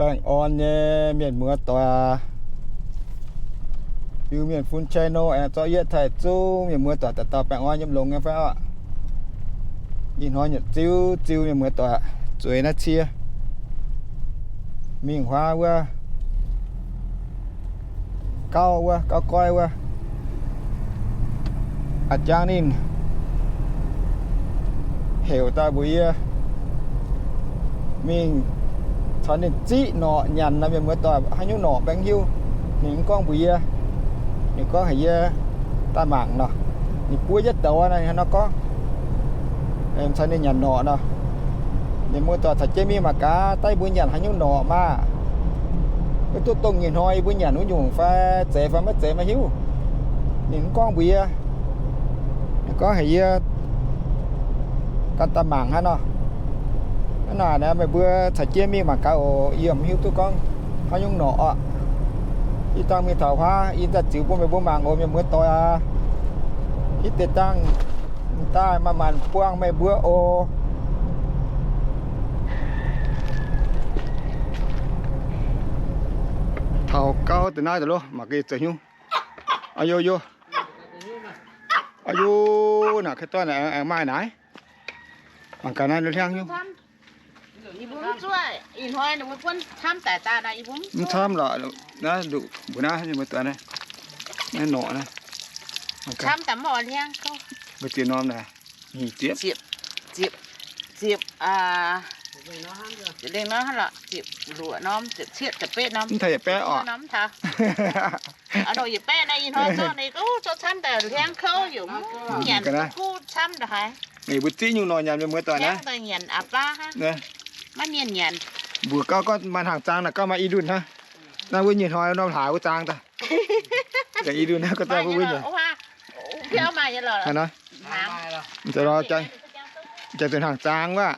Baengh orn nyei mienh muoz doic aac, Iu-Mienh fun channel aengx zorqv yietv taaih zungv mienh muoz doic dauh dauh baengh orn yiem longx nyei fai orqc? Ih hnoi nyietc ziuv ziuv mienh muoz doic zueiz naaiv cie mingh huaav wuov, gauv wuov, gauv goiv wuov. A'jangv ninh heuc daaih mbuox yie mingh caux ninh ziqv norqc nyanc nor, mienh muoz doic, haaix nyungc norqc mv hiuv. Ninh mv gorngv mbuox yie. Ninh gorngv heuc yie daaih mangc nor. Ninh buov jienv douz nor, ninh hnangv nor gorngv. Caux ninh nyanc norqc nor. Mienh muoz doic, caux jienv mingh mangc gaax daaih mbuo nyanc haaix nyungc norqc maah. Maiv duqv dongh nyei hnoi yie mbuo nyanc wuov nyungc fai zeiz fai maiv zeiz maiv hiuv. Ninh mv gorngv mbuox yie. Ninh gorngv heuc yie ganh daaih mangc hnangv nor. Hnangv naaic meih mbuo caux jienv mingh mangc gaax oc. Yie mv hiuv duqv gorngv haaix nyungc norqc orqc. Ih dangh mingh taux huaav yie daaih ziux bun meih mbuo mangc oc, mienh muoz doic aac. Hitv deix dangh daaih manc-manc buangh meih mbuo oc. Taux gauv deix naaiv deix loh, mangc gaax zoux hnyouv. Aa yo yo. Aa yo, naaic ka'dorn aengx maaih naaic. Mangc gaax naaiv hliangv hnyouv. Mv camv lorqc, naaiv nduqc mbuo naaiv, mbuo daaih naaiv, naaiv norqc naaiv. Mbuo ziex norm naaic, nyic ziepc, ziepc, ziepc, ziepc, ziepc lengh norm, ziepc luoqc norm, ziepc cietv, ziepc betv norm. Mv taux yietc baeqv orqc? Yietc baeqv naaiv ih hnoi zorqv ninh gorngv camv daaih hliangv kouv yaac mv nyanc, gorngv camv daaih haaix. Meih mbuo ziqv nyungc norqc nyanc, mienh muoz doic naaiv. Maiv mienh nyanc. Mbuox gauv gorngv maaih hnaangx zaang naaic, gauh maaih i ndunh hnangv. Naaiv wuov nyei hnoi norm hlaax wuov zaang daaih. Jangx i ndunh hnangv, gorngv daaih mbuo wuov nyei. Hnangv naaiv. Jangx zuqc hnaangx zaang wuov.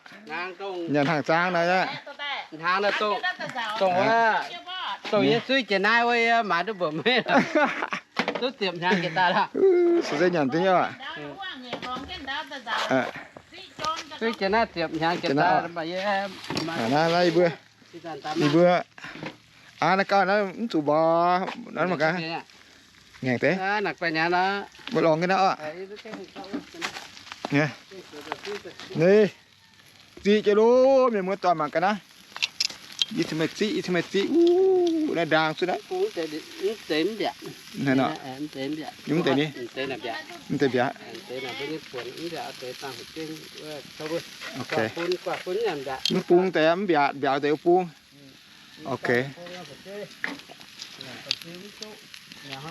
Nyanc hnaangx zaang naaiv aqv. Dongh yie suiv jiex naaiv wuov, yie maaiz duqv mbuoqc meiv, duqv ziepc hnyangx jiex daaih lorqc. Se nyanc duqv nyei oc. Suiv jiex naaiv ziepc hnyangx jiex daaih, naaiv, naaiv yie mbuo, yie mbuo, aa, naaiv gauh naaiv mv zuqc mborqv, naaiv mangc gaax. Ngaengc deix. Mbuo lorngx jienv naaiv oc. Naaiv, ziqv jienv loh, mienh muoz doic, mangc gaax naaiv. Yie cingx meih ziqv, yie cingx meih ziqv. Uv, naaiv ndaang cuotv naaiv. Mv deix ni, mv deix mbiaatc. Ok. Mv bung deix mv mbiaatc, mbiaatc deix wuov bung. Ok.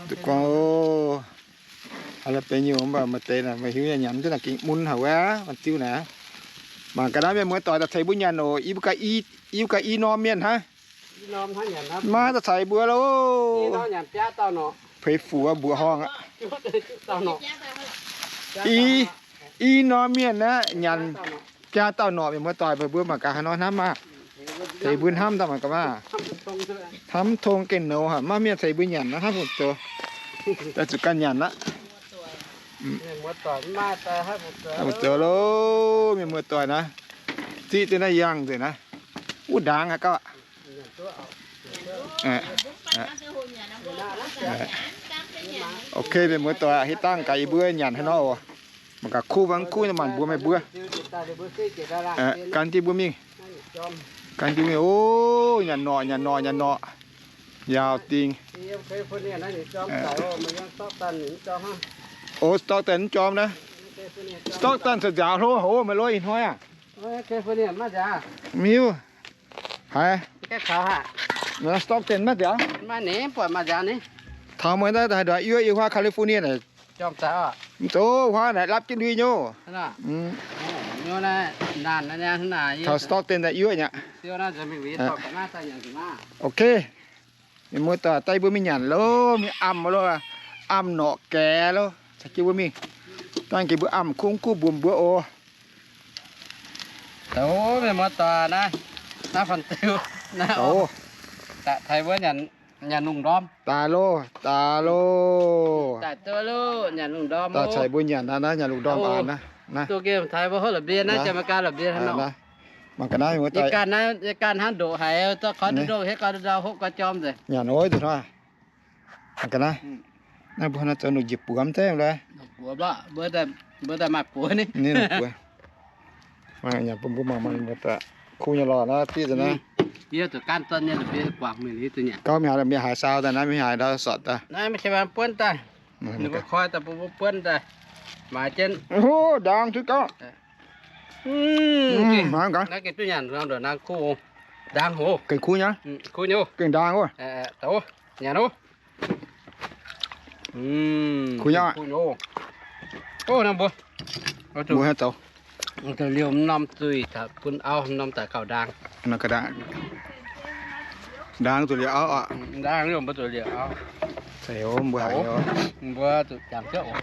Duqv gorngv, aa, la'benx nyungc mv baac maaih deix naaic meih hiuv nyei nyanc duqv naaic gengh mun haic wuov, maaih ziuh naaic. Mangc gaax naaiv mienh muoz doic, daaih ceix mbuo nyanc oc. Yie mbuo gaax i norm mienh hnangv. Maiv daaih ceix mbuo loh. Peix fuc mbuoqc horngh aqv. I, i norm mienh naaiv nyanc biaa dauh norqc, mienh muoz doic, meih mbuo mangc gaax haaix nor hnamv maah. Ceix mbuo hnamv daaih mangc gaax maah. Hnamv tong gengh nouz haic, maiv mienh ceix mbuo nyanc naaiv hnamv fungc zoux. Daaih zuqc ganh nyanc aqv. Zoux loh, mienh muoz doic naaiv. Ziqv deix naaiv yangh nzengc naaiv. Wuov ndaangc haic gauh. Ok, mienh muoz doic, hitv dangh gaax yie mbuo nyanc haaix nor oc. Mangc gaax kuv mv kuv, maanc mbuox meih mbuo. Gan jienv mbuo mingh. Gan jienv mingh. O, nyanc norqc, nyanc norqc, nyanc norqc. Njaaux dingh. O, Stockton mv jorm naaiv. Stockton se nziaaux hlo haic, meih lov ih hnoi aqv. Mv hiuv. Haiz. Stockton maiv nziaaux. Taux meih naaiv haih ndoqc yuoqv yie huaav California naaic. Mv zoux huaav naaic lapv jienv lui nyouv. Taux Stockton naaic yuoqv nyei. Ok. Mienh muoz doic, daaih mbuo mingh nyanc loh, mingh amh loh, amh norqc gaeqv loh, caux jienv mbuo mingh. Dangh jiex mbuo amh kuv kuv mbuox mbuo oc. Mienh muoz doic naaiv, naaiv fun diuh naaiv oc. Taaih mbuo nyanc lungh ndorm. Daaih loh, daaih loh. Daaih caux mbuo nyanc naaiv, nyanc lungh ndorm aqv naaiv. Duqv gengh taaih mbuo hopv la'mbie naaiv, Janx-Meigaa la'mbie hnangv nor. Mangc ga'naaiv, yie ganh naaiv, yie ganh hnangv ndoqc haic, zorqv koi ndoqv ndoqv hietv goi ndau hopv goi jorm nzengc. Nyanc oix zuqc hnoi. Mangc ga'naaiv. Naaiv mbuo hnangv naaiv zoux ndoqc njiec buoz mv zeiz lorqc. Mbuo daaih maaih buoz ni. Ni buoz. Mangc nyanc bun mbuo mangc, mbuo daaih kuv nyei lorqc naaiv, diev nzengc naaiv. Yie zuqc gaanv zorqv nyei, guangc mingh liuz zuqc nyanc. Gauv mingh haaix, mingh haaix saau daaih naaiv, mingh haaix ndau sortv daaih. Naaiv maiv zeiz buonv daaih. Ninh mbuo koi daaih bun mbuo buonv daaih. Maaiz jienv. Ndaang duqv gauv. Naaiv gengh duqv nyanc, ndoqc naaiv kuv, ndaang hoc. Gengh kuv nyei. Kuv nyei. Gengh ndaang oc. Nyanc oc. Kuv nyei. Oc, naaiv mbuo, mbuo zoux liouh norm zuih bun auv, norm daaih gauh ndaang. Ndaang zuqc liouh auv oc. Ndaang liouh mbuo zuqc liouh auv. Mbuo zuqc jangx jienv oc.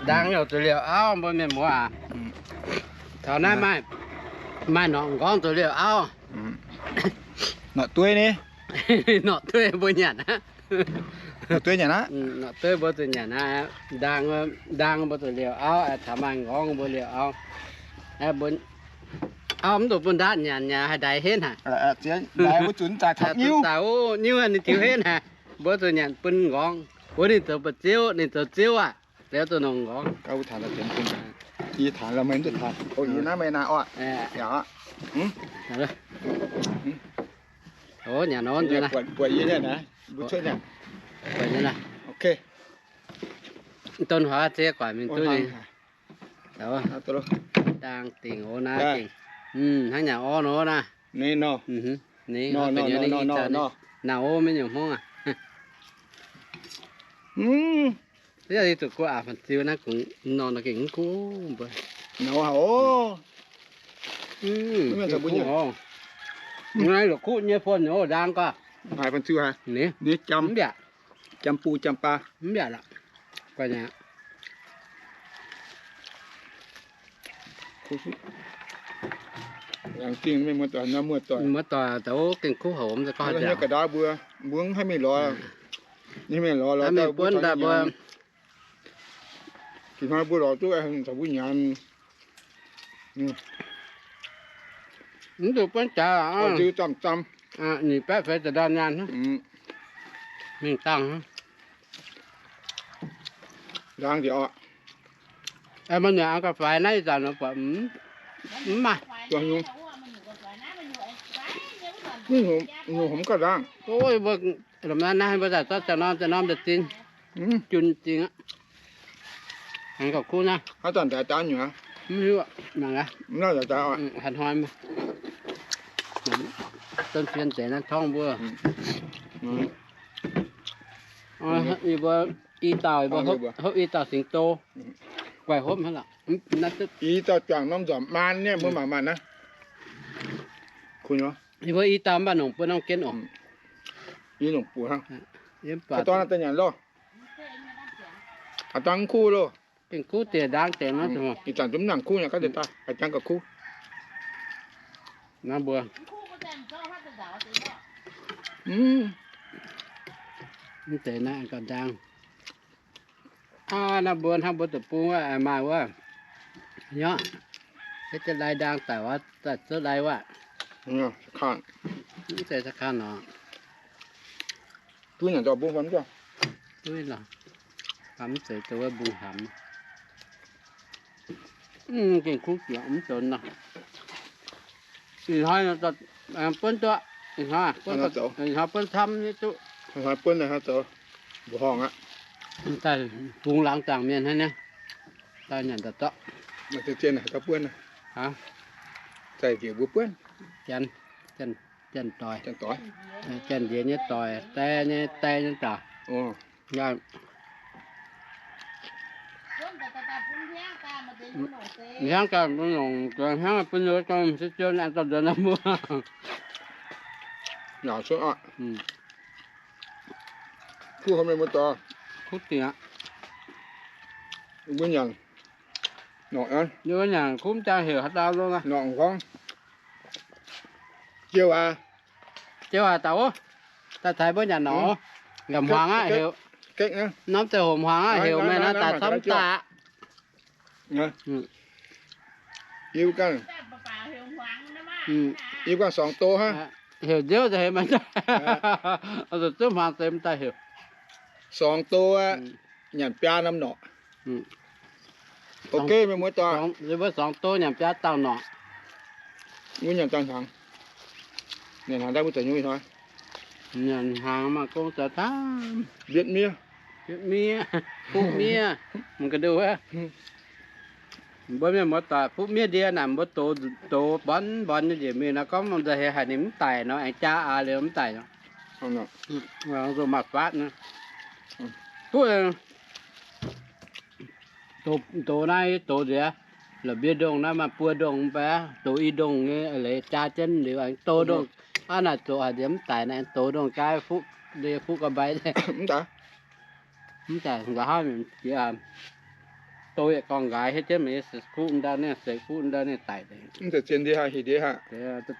Ndaang liouh zuqc liouh auv, mbuo mienh muoz aac. Taux naaiv maaih, maaih norqc nqorngv zuqc liouh auv. Norqc dueiv ni. Norqc dueiv mbuo nyanc aqv. Norqc dueiv nyanc aqv. Norqc dueiv mbuo zuqc nyanc aqv. Ndaang, ndaang mbuo zuqc liouh auv, taux maaih nqorngv mbuo liouh auv. Auv mv dungx bun ndaatv nyanc, nyanc haih ndaix henv haic. Mbuo zuqc zaaic taux nyiuv, ninh tiux henv haic. Mbuo zuqc nyanc bun nqorngv. Wuov ninh zoux ba'ziouv, ninh zoux ziouv aqv. Liuz zuqc nongc nqorngv. Nyanc nor, buatc yie naaiv. Don huaax ziex guaaic mingh duqv nyei. Ndaang dingc ov naaiv dingc. Hnangv nyanc orv nor naaiv. Naaiv ov maiv nyungc hmongv aqv. Yie zuqc guv aqc fan-ziu naaiv kungx nor nor gengh mv kuv mbuo. Naaiv la'kuqv nyei fon nor ndaang gaax. Haiz fan-ziu haiz. Mv baac, jam buu jam baa. Mv baac lorqc. Guai nyei. Muoz-doic, muoz-doic zoux gengh kuv haic, mv ga'ndau mbuo, mbuo mv haih mingh lorz, mingh lorz lorz mingh buonv daaih mbuo. Ih hnoi mbuo lorz duqv caux mbuo nyanc. Mv zuqc buonv jaax, zamh zamh, nyic baeqv feix za'ndorn nyaanh hnangv. Mingh dangh hnangv. Laangz njiec oc. Maaih nyanc gauh faix naaiv ih zanc buatc mv maaih. Nyungc homx gauh laangz. Mbuo lomh naaiv naaiv mbuo daaih zorqv ziangh norm ziangh norm daaih zinh, jun zingh aqv. Haiz gauh kuv naaiv. Haaix zanc daaih daan nyungc aqv? Mv hiuv. Mangc gaax. Mv lauh daaih daan oc. Hatc hnoi, don fien deix naaiv torngv mbuo. Yie mbuo i dauh, yie mbuo hopv i dauh singx do. Guaih hopv hnangv lorqc. I dauh juangc norm nzormc maan nyei, mbuo mangc maanh naaiv. Yie mbuo i dauh mv baac nongc buo norm gen oc. Yie nongc buo hnangv. Dorn daaih nyanc loh. Aa, dangh kuv loh. Gengh kuv diex ndaang deix nor. Ih zanc zungv mv nangc kuv nyei, gaax deix daaih, aa, jangx gauh kuv. Naaiv mbuo. Mv deix naaiv gauh ndaang. Aa, naaiv mbuo hnangv mbuo deic-bung wuov, maaih wuov. Nyorqv, se jiex lai ndaang daic wuov, daaih zuov lai wuov. Mv zeiz sa kang nor. Duqv nyanc dauh mbungv fai mv duqv? Duqv lorqc. Mv zeiz zoux wuov mbungv hnamv. Gengh kuv jiex mv zoux nor. Ih hnoi buonv duqv, ih hnoi buonv camv nyei duqv. Ih hnoi buonv hnangv zoux mbuoqc horngh aqv. Daaih bungx laangz zaangc mienh hnangv nyei. Daaih nyanc daaih zorqv. Zien haic gauh buonv. Zaih njiec mbuo buonv. Janx, janx doic. Janx njiec nyei doic, die nyei, die nyei doic. Hnangv gaax mbuo longc hnangv bun nzunc se ziou nyanc dauh nzuonx nor mbuo. Kuv dingc aqv. Mbuo nyanc, mbuo nyanc kuv mv jaa heuc haaix dauh lo. Norqc nqorngv. Jiou aac, jiou aac dauh, daaih caux mbuo nyanc norqc. Ngamh hmuangx aqv heuc. Norm deix hoqc hmuangx aqv heuc meih naaiv daaih camv daaih. Iu ganh, iu ganh สอง โต hnangv. Heuc nziouv za'heix maaih, zuqc zungv hmuangx deix m'daaih heuc สอง โต aqv. Nyanc biaa norm norqc. Ok, mienh muoz-doic, mbuo สอง โต nyanc biaa dauh norqc. Mbuo nyanc daaih hnaangx, nyanc hnaangx daaih mbuo zoux nyungc ih hnoi. Nyanc hnaangx maaih gong zoux camv. Mbietv miev, mbietv miev, fuqv miev, mv ga'nduv wuov. Mbuo mienh muoz-doic fuqv miev ndie naaic, mbuo dox, dox mborn mborn nyei njiec mingh nor, gorngv nzauh heix haic ninh mv daic nor, aengx jaa aax liuz mv daic nor. Maaih faatv nor. Fuqv dox naaiv dox nziex, la'mbie ndongh naaiv maaih buo ndongh mv baac dox i ndongh nyei leiz jaa jienv liuz aengx dox ndongh. Aav naaic zoqc haic nziex mv daic naaic, aengx dox ndongh jaa fuqv, ndie fuqv ga'mbai. Mv daic, mv daic nqa'haav jiex, dox yietc gorngv nqaaix hietv jienv mingh, seix fuqv ndau ninh, seix fuqv ndau ninh daic. Mv zeiz zien ndie haic, hih ndie haic.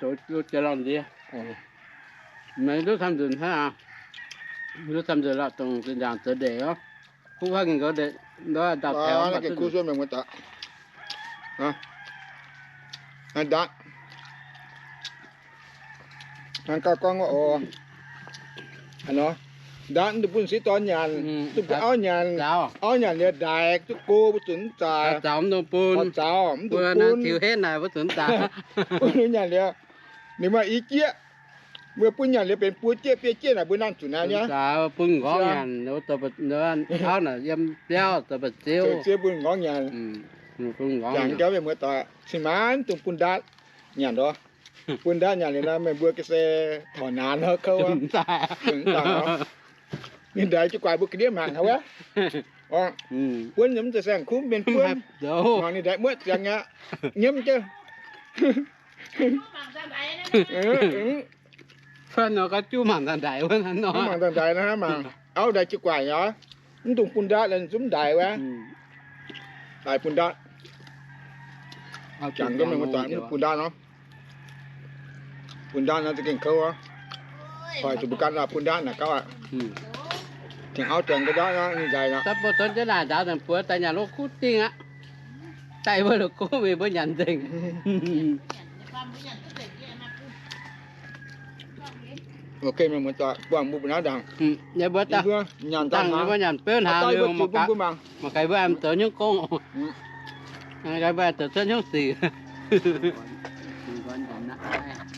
Dox jiex lorngh ndie. Maiv duqv camv nzunc hnangv aqv. Duqv camv nzunc lorqc, dongh zinh ndaangc zeix ndeic oc. Kuv haiv gengh nqox ndeic, ndau taux mv baac duqv nzunc. Hnangv gauh gorngv oc. Nor, ndaatv mv dungx bun sieqv dorn nyanc, duqv bun auv nyanc. Auv nyanc liuz ndaix, duqv go mbuo zuqc mv zaaix. Zaux mv dungx bun, zaux mv dungx bun. Tiux henv naaic mbuo zuqc mv zaaix. Bun ninh nyanc liuz, ninh maaih i jieqv. Mbuo bun nyanc liuz benx buo jieqv biei jieqv naaic, mbuo nanv zuqc naaiv nyei. Bun nqorngv nyanc, auv naaic yiem biauv zoux mba'ziu, bun nqorngv nyanc. Jangx jauv mienh muoz-doic, cin-maanc dungx bun ndaatv nyanc oc. Bun ndaatv nyanc liuz nor, meih mbuo ga'sie taux naanc nor kouv, ninh ndaix jiu guaix mbuo ga'ndiev mangc haic wuov. Buonv nyei mv zeiz saeng-kuv, mienh buonv. Mangc ninh ndaix muotv ziangx aqv, nyiemv jienv. Mangc daaih ndaix, mangc auv ndaix jiu guaix oc. Mv dungx bun ndaatv, zungv ndaix wuov. Daaih bun ndaatv. Jangx mv bun ndaatv nor. Bun ndaatv nor za'gengh kouv oc. Hoic zuqc mbuo gan bun ndaatv naaic gauv aqv. Tengx auv tengx ga'ndaatv nor ninh nzaix nor. Daaih mbuo donx jienv naaic nzaaux nzengc buoz daaih nyanc lo kuv dingh aqv. Daaih mbuo lo kuv mingh mbuo nyanc nzengc. Ok, mienh muoz-doic, buangh mbuo mbuo naaiv ndaangc. Mbuo nyanc dangh, mbuo nyanc beuv hnaangx liuz mangc gaax mbuo aengx zoux nyungc gong, mangc gaax mbuo aengx zoux cuotv nyungc sic.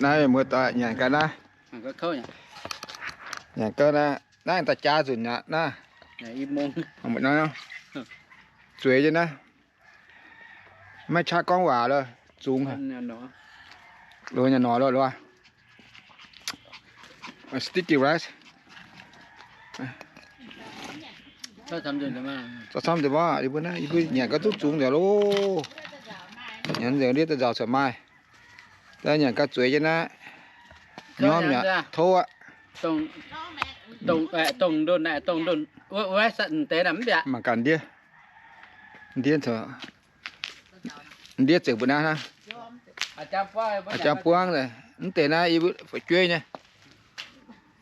Naaiv mienh muoz-doic nyanc gaax naaiv. Nyanc gaax naaiv, naaiv daaih jaax nzunc aqv naaiv. Zueiz nyei naaiv. Maiv qaqv gorngv waac lo, zungx. Loz nyanc nor lo, loz. Sticky rice. Zoux camv nzunc mv, yie mbuo naaiv, yie mbuo nyanc gauh duqv zungx nzengc loh. Nyanc nzengc ndiev daaih nzauc cuotv maaih. Daaih nyanc gauh zueiz nyei naaiv. Nyormh mi'aqv, tov aqv. Dongh ndon, dongh ndon, wuov, wuov, deix naaic mv baac. Mangc gaax ndiev. Ndiev, ndiev zengc mbuo naaiv hnangv. A'jang buangv, mv deix naaiv yie mbuo fu'jueiv nyei.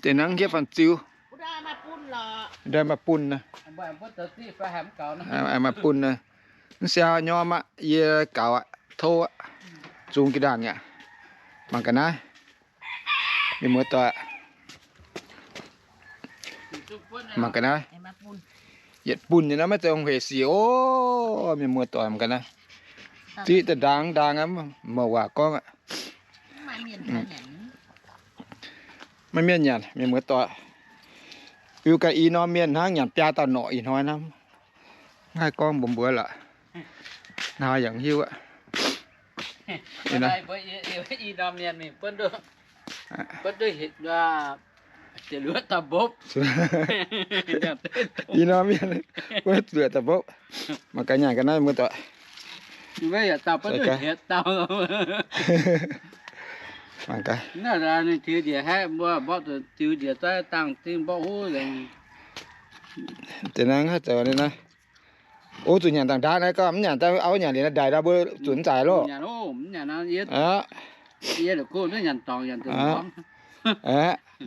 Deix hnangv hietv faanh ziux. Ndaaih maaih bun naaiv. Maaih bun naaiv. Mv siau nyormh aqv, yie gaux aqv, tov aqv. Zungx jiex ndaangc aqv. Mangc gaax naaiv. Mienh muoz-doic, mangc gaax naaiv. Yietc bun nyei naaiv maiv zeiz hungh hec sic oc. Mienh muoz-doic, mangc gaax naaiv. Ziqv daaih ndaang ndaang aqv, mouc waac gorngv aqv. Maiv mienh nyanc, mienh muoz-doic. Biux ganh i norm mienh hnangv, nyanc biaa dauh norqc ih hnoi hnangv. Maiv haih gorngv mbuox mbuo lorqc. Hnangv yaac hiuv aqv. I norm mienh mingh buonv duqv, i norm mienh buonv duqv luoqc dauh mbopv. Mangc gaax nyanc ga'naaiv muoz-doic. Mangc gaax. Ninh tiux njiec haeqv mbuo mborqv zuqc tiux njiec zaiv dangh zingh mborqv huv nzengc. Deix naaiv haih zoux ninh naaiv. O, zuqc nyanc dangh ndaatv naaiv, gorngv mv nyanc daaih auv nyanc liuz naaiv ndaix ndau mbuo zuqc mv zaaix loh.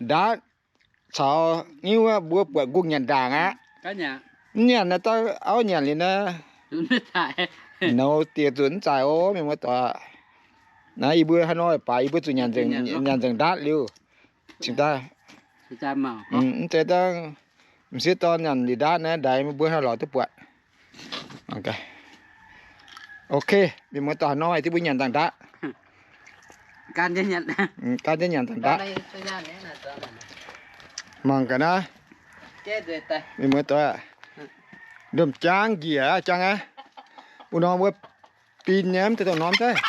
Ndaatv caux nyiuv mbuo buatc nqungh nyanc ndaangc aqv. Mv nyanc naaiv daaih auv nyanc liuz naaiv. Nouh dieh zuqc mv zaic oc, mienh muoz doic. Naaiv yie mbuo haaix nor baac yie mbuo zuqc nyanc nzengc ndatv liuz cingx daaih. Mv zeiz dangh m'sieqv dorn nyanc liuz ndatv naaiv ndaix mbuo haaix lorz duqv buatc. Ok, mienh muoz doic, nor diuh mbuo nyanc dangh ndatv. Gan jienv nyanc dangh ndatv. Mangc gaax naaiv, mienh muoz doic, ndongh jaang njiec jangv aqv. Wuov norm wuov bin nyei, mv zeiz dongh norm daaih.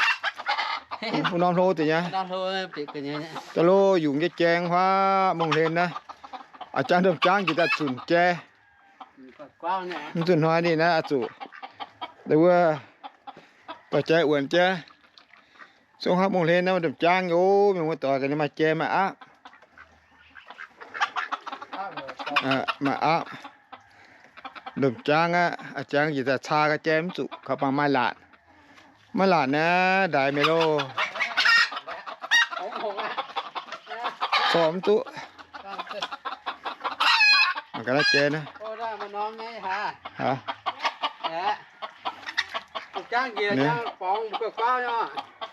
Wuov norm hlo deix nyei. Daaih lo yungz nyei jaeng huaav mongh hlen naaiv. A'jang ndongh jaang njiec daaih zunc jai. Mv zuqc hnoi ninh naaiv oix zuqc wuov dorh jai wuonx jai. Zungv huaav mongh hlen naaiv ndongh jaang nyei, mienh muoz doic, ga'naaiv maaih jai maaih aapv. Maaih aapv. Ndongh jaang aqv, a'jang njiec daaih caa ga'jai mv zuqc, kaux bangc maaih laatc. Maiv laatc naaiv ndaix mienh loh. Corc mv duqv. Mangc gaax naaiv jai naaiv.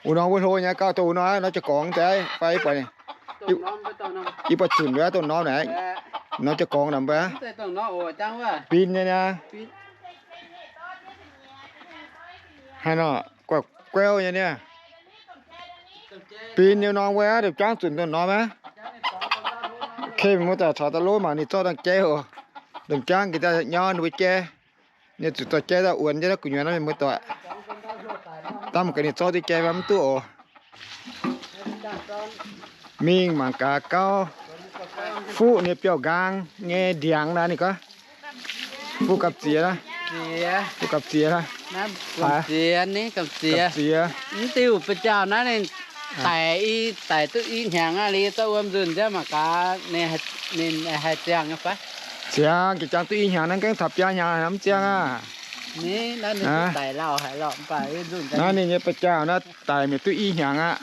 Wuov norm wuov hlo nyei, gauh dongh wuov norm, norm jaa-gorngx daaih fai buatc, yie buatc zunc wuov dongh norm naaic, norm jaa-gorngx naaic mv baac bin nyei niaa. Haaix nor, guauv nyei niaa. Bin nyei norm wuov, ndongc jaang zunc dongh norm aqv. Ken mienh muoz doic caux daaih lov mangc ninh zorqv dangh jai oc. Ndongc jaang njiec daaih nyau ninh mbuo jai. Ninh zuqc dorh jai daaih wuonx jienv naaiv gu'nyuoz naaiv mienh muoz doic. Dangh mangc gaax ninh zorqv duqv jai fai mv duqv oc. Mingh mangc gaax gauh fuqv nyei biauv-nqaang nyei ndiangx naaiv ninh gorngv. Fuqv gamh ziex, fuqv gamh ziex. Gamh ziex, mv diuh ba'jaauh naaiv ninh daic i, daic duqv i hnyangx aqv. Liuz zorqv wuom nzunh jienv mangc gaax ninh haih ziangh nyei fai. Ziangh, jangx duqv i hnyangx naaiv, gaengh taux biaa hnyangx mv ziangh aqv. Naaiv ninh nyei ba'jaauh naaiv daic mingh duqv i hnyangx aqv.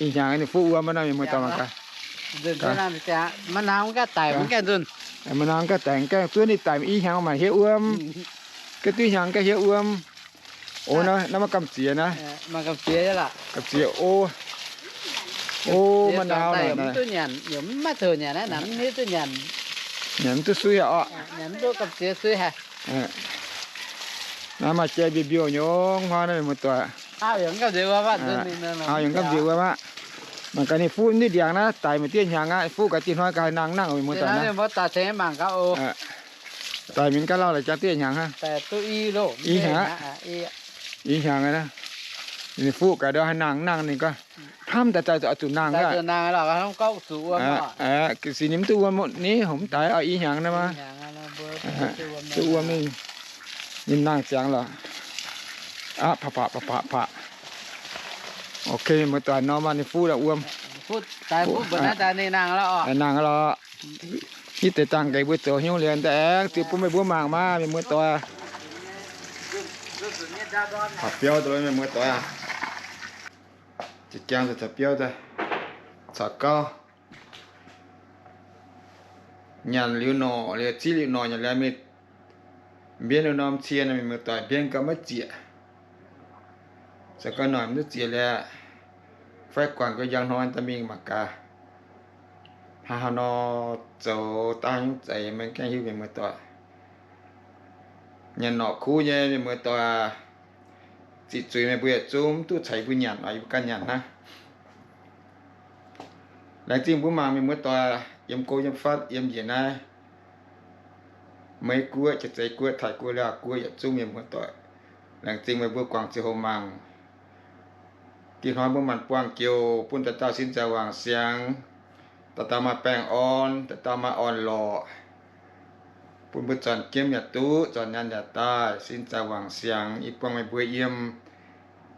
I hnyangx ninh fuqv wuom nor, mienh muoz doic mangc gaax. Maiv nangv gaax daic, maiv gaengh zuonv ninh daic mingh i hnyangx maaih hiev wuom. Gaengh duqv i hnyangx gaengh hiev wuom. O, naaiv maaih gamh ziex naaiv. Gamh ziex o. O, maiv nangv, nyanc mv duqv sui oc. Naaiv maaih jai mbiouh mbiouh nyei hnoi naaiv mienh muoz doic. Aa, yungz gamh nziex wuom aqv. Mangc gaax ninh fuqv diqv ndiangx naaiv, daic mingh diqv hnyangx aqv. Fuqv gaax diqv hnoi gaax nangv nangv, mienh muoz doic naaiv. Daic mingh gaax lauh laic jangx diqv hnyangx hnangv. I hnyangx aqv. I hnyangx aqv. Ninh fuqv gaax ndau haaix nangh nangh ninh gorngv hnamv daaih daaih zuqc nangh aqv. Sic ninh mv duqv wuom ni, hopv daaih i hnyangx naaiv maah. Duqv wuom ninh, ninh nangh ziangx lorqc. Aqv, paqc paqc paqc paqc. Ok, mienh muoz doic, norm maah ninh fuqv daaih wuom. Nangh lorqc. Hitv deix dangh gaax mbuo zoux hnyouv liuz daaih aengx ziux bun meih mbuo mangc maah, mienh muoz doic. Caux biauv daaih, mienh muoz doic aac. Za'jangv caux biauv daaih, caux gauv. Nyanc liuz norqc liuz, zipv liuz norqc nyanc liuz mingh mbienv liuz norm cie, mienh muoz doic, mbienv gau maiv zieqc. Za'gengh noic mv duqv zieqc liuz, fai guangc gau njang hnoi daaih mingh mangc gaax. Hnangv haaix nor zoux daaih nyungc zeiz maiv gaengh hiuv, mienh muoz doic. Nyanc norqc kuv nyei mienh muoz doic, ziqc zuiz meih mbuo yietc zungv mv duqv caux yie mbuo nyanc oc, yie mbuo ganh nyanc hnangv. Laengz zingh mbuo mangc mienh muoz doic yiem go yiem fatv yiem njiec naaiv, Meiv Guoqv, Jaav-Zei Guoqv, Taiv Guoqv, Laauv Guoqv yietc zungv mienh muoz doic. Laengz zingh meih mbuo guangc ziangh hoc mangc. Dieh hnoi mbuo maanc buangh joux bun dauh dauh sin zaangc wangc siangx, dauh dauh maaih baengh orn, dauh dauh maaih orn-lorqc, bun mbuo zornc jienv yaac duqv, zornc nyaanh yaac daaih, sin zaangc wangc siangx. Yie buangh meih mbuo yiem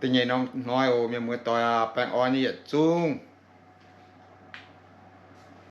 da'nyeic norm hnoi oc, mienh muoz doic aac. Baengh orn nyei yietc zungv.